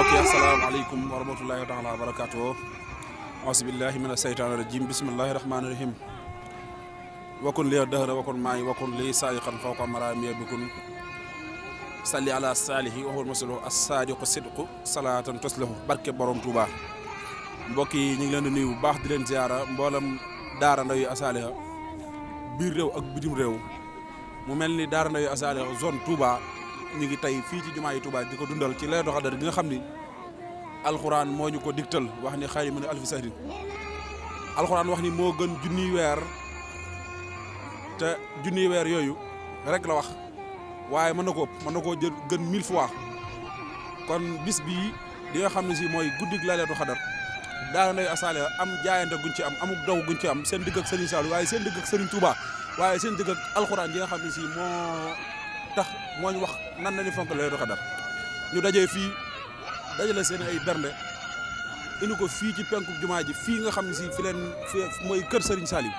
mbokk yi asalaamaaleykum wa rahmatullahi taala wa barakaatu. Auzubillahi mina seytaani rajim bismillahi rahmaani rahim. wakun li dëhra wakun maay wakun li saayiqan fawqa maraamiya bikun salli ala saalihi waxul masalo as-saadiqu sidqu salaatan toslahu barke borom Touba. mbokk yi ñu ngi leen di nuyu bu baax di leen ziara mboolem daara ndaw yu Asaliha biir réew ak bitim réew mu mel ni daara ndaw yu Asaliha zone Touba ñu ngi tey fii ci jumaa yi Touba di ko dundal ci Laylatul Qadr gi nga xam ni alxuraan moo ñu ko digtal wax ni xayru min alfi sahrin alxuraan wax ni moo gën junniy weer te junniy weer yooyu rek la wax waaye mën na ko ëpp mën na koo jël gën 1000 fois kon bis bii di nga xam ne si mooy guddig Laylatul Qadr daara ndaw yu Asaliha am jaayante guñ ci am amuk daw guñ ci am seen digg ak Serigne Saliou waaye seen digg ak Serigne Touba waaye seen digg ak alxuraan ji nga xam ne si moo tax moo ñu wax nan la ñu fonk Laylatul Qadr ñu dajee fii dajale seen ay bernde indi ko fii ci penku jumaa ji fii nga xam ne si fi leen fi mooy kër Serigne Saliou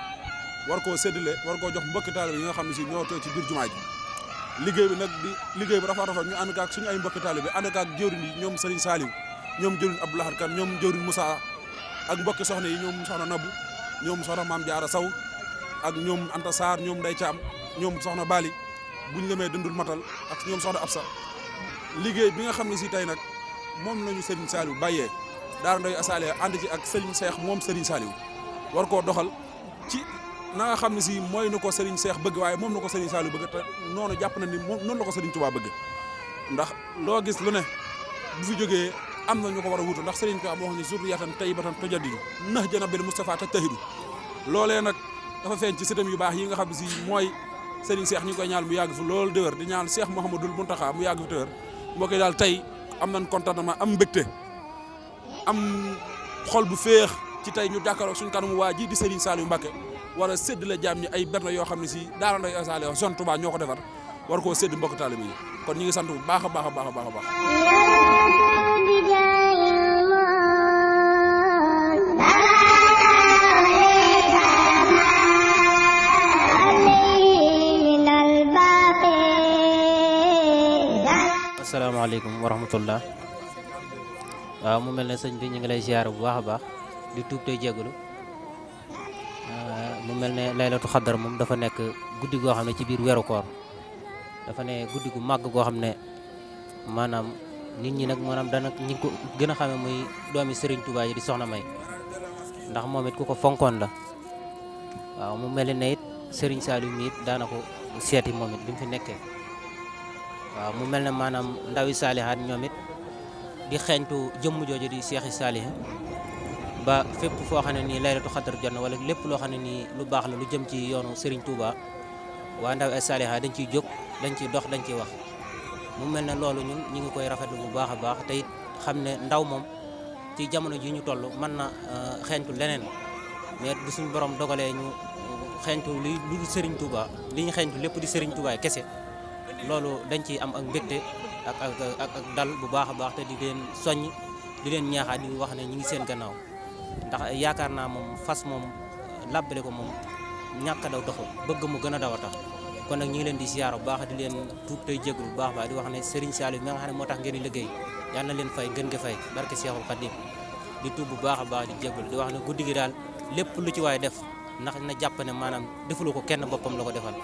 war koo séddale war koo jox mbokki taalibe yi nga xam ne si ñoo toog ci biir jumaa ji liggéey bi nag di liggéey bi rafet ñu ànd ak suñu ay mbokki taalibe bi ànd ak jëwriñ yi ñoom Serigne Saliou ñoom jëwriñ Abdou Lahad Kane ñoom jëwriñ Moussa ak mbokki soxna yi ñoom soxna Nabou ñoom soxna Maam Jaara Saw ak ñoom Anta Sarr ñoom Ndey Caam ñoom soxna Bali buñ lemee dëndul matal ak ñoom soxna Absa liggéey bi nga xam ne si tey nag moom lañu Serigne Saliou bàyyee daara ndaw yu Asaliha ànd ci ak Serigne Cheikh moom Serigne Saliou war koo doxal ci na nga xam ne si mooy na ko Serigne Cheikh bëgg waaye moom na ko Serigne Saliou bëgg te noonu jàpp na ni moom noonu la ko Serigne Touba bëgg ndax loo gis lu ne bu fi jógee am na ñu ko war a wutu ndax Serigne Touba moo wax ni zurriyatan tayyibatan tujaddidu nahja nabil Mustafa tattahidu loolee nag dafa feeñ ci sëtam yu baax yi nga xam ne si mooy Serigne Cheikh ñu ngi koy ñaal mu yàgg fi loolu déwér di ñaan Cheikh Mouhamadoul Mountakha mu yàgg fi déwér mbokk yi daal tey am nañ contentement am mbégte am xol bu féex ci tey ñu jàkkaarloo suñu kanamu waa ji di Serigne Saliou Mbacké war a sédd la jaam ñi ay berne yoo xam ne si daara ndaw yu Asaliha zone Touba ñoo ko defar war koo sédd mbokk taalibe yi kon ñu ngi sant bu baax a baax a baax a baax a baax asalaamaaleykum wa rahmatullah waaw mu mel ne sëñ bi ñu ngi lay ziar bu baax a baax di tuub tey jégalu mu mel ne Laylatul Qadr moom dafa nekk guddi goo xam ne ci biir weeru koor dafa ne guddi gu màgg goo xam ne maanaam nit ñi nag maanaam dana ñi ko gën a xamee muy doomi Serigne Touba yi di Soxna May ndax moom it ku ko fonkoon la waaw mu mel ne it Serigne Saliou mi it daana ko seeti moom it bi mu fi nekkee waaw mu mel ne maanaam ndawi saalihaat ñoom it di xeeñtu jëmm jooju di Seexi Saaliha ba fépp foo xam ne nii Laylatul Qadr jot na wala lépp loo xam ne nii lu baax la lu jëm ci yoonu Serigne Touba waa ndawi saalihaat dañ ciy jóg dañ ciy dox dañ ciy wax mu mel ne loolu ñun ñu ngi koy rafetlu bu baax a baax te it xam ne ndaw moom ci jamono ji ñu toll mën na xeeñtu leneen mais bu suñu borom dogalee ñu xeeñtu lu Serigne Touba li ñu xeeñtu lépp di Serigne Touba kese loolu dañ ciy am ak mbégte ak dal bu baax a baax te di leen soññ di leen ñaaxaat di wax ne ñu ngi seen gannaaw ndax yaakaar naa moom fas moom làbbale ko moom ñàkk a daw doxul bëgg mu gën a daw a tax kon nag ñu ngi leen di ziar bu baax di leen tuub tey jégalu bu baax di wax ne Serigne Saliou mi nga xam ne moo tax ngeen di liggéey yal na leen fay gën nga fay barke Cheikhul Khadim di tuub bu baax a baax di jégalu di wax ne guddi gi daal lépp lu ci waay def ndax na jàpp ne maanaam defulu ko kenn boppam la ko defal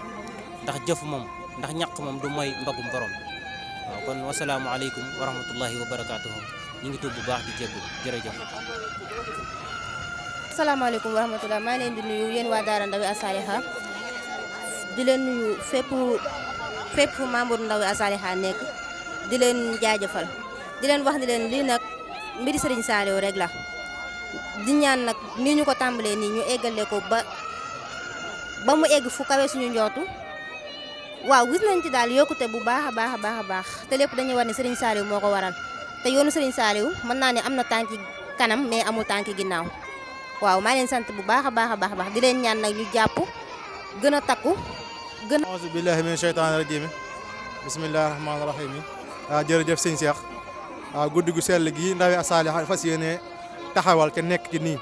ndax jëf moom ndax ñàkk moom du mooy mbagum borom waaw kon wasalaamualeykum wa rahmatullahi wa barakaatuhu ñu ngi tuub bu baax di jégalu jërëjëf. asalaamaaleykum wa rahmatullah maa ngi leen di nuyu yéen waa daara ndaw yu Asaliha di leen nuyu fépp fu membre ndaw yu Asaliha nekk di leen jaajëfal di leen wax ni leen lii nag mbiri Serigne Saliou rek la di ñaan nag nii ñu ko tàmbalee nii ñu eggale ko ba mu egg fu kawe suñu njootu waaw gis nañ ci daal yokkute bu baax a baax a baax a baax te lépp dañuy war ne Serigne Saliou moo ko waral te yoonu Serigne Saliou mën naa ne am na tànki kanam mais amul tànki ginnaaw waaw maa leen sant bu baax a baax a baax di leen ñaan nag ñu jàpp gën a takku gën a. auzu billahi min sheytaani rajim bismillahi rahmaani rahim jërëjëf sëñ Cheikh guddi gu sell gi ndawi Asaliha fas yéene taxawal te nekk ci nii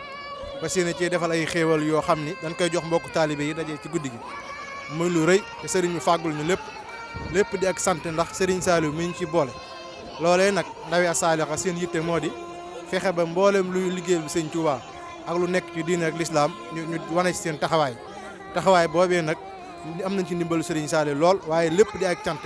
fas yéene ci defal ay xéewal yoo xam ni dañ koy jox mbokku taalibe yi daje ci guddi gi muy lu rëy te sëriñ bi fàggul ñu lépp di ak sant ndax Serigne Saliou mi ñu ci boole loolee nag ndawi as-saaliha seen yitte moo di fexe ba mboolem luy liggéeyal bi sëñ Touba ak lu nekk ci diine ak lislaam ñu wane ci seen taxawaay boobee nag am nañ ci ndimbalu Serigne Saliou lool waaye lépp di ak cant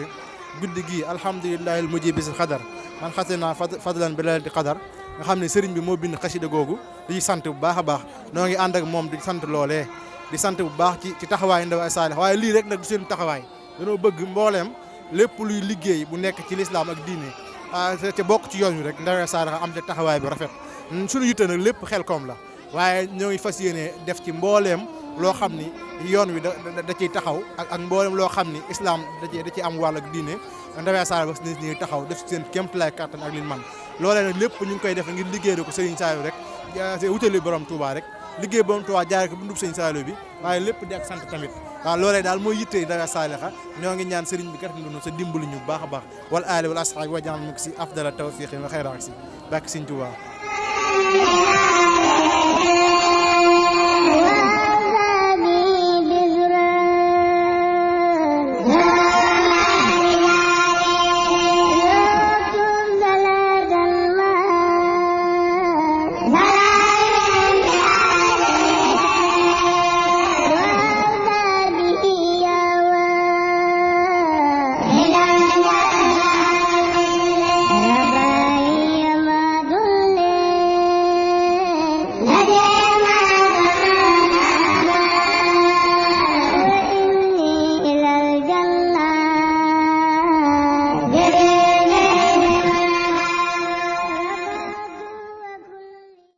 guddi gii alhamdulillahi al mujib bisil xadar man xase naa fadlan bi lalati xadar nga xam ne Serigne bi moo bind xasida googu di sant bu baax a baax noo ngi ànd ak moom di sant loolee di sant bu baax ci taxawaay ndaw as-saaliha waaye lii rek nag du seen taxawaay dañoo bëgg mbooleem lépp luy liggéey bu nekk ci lislaam ak diine te bokk ci yoon wi rek ndaw as-saaliha am te taxawaay bu rafet suñu yitte nag lépp Xelcom la waaye ñoo ngi fas yéene def ci mbooleem loo xam ni yoon wi da ciy taxaw ak mbooleem loo xam ni islam da ciy am wàll ak diine ndaw as-saaliha ba ñuy taxaw def ci seen kéemtalaay kàttan ak liñ man loolee nag lépp ñu ngi koy def ngir liggéey ko Serigne Saliou rek wutali borom Touba rek liggéey borom Touba jaare ko bu ndub Serigne Saliou bi waaye lépp di ak sant tamit waaw loolee daal mooy yitte ndaw as-saaliha ñoo ngi ñaan Serigne bi kat ndunu sa dimbalu ñu baax a baax wal aali wal ashaabi wa jaal mu si afdala tawfiqi wa xayra si bàkk Serigne Touba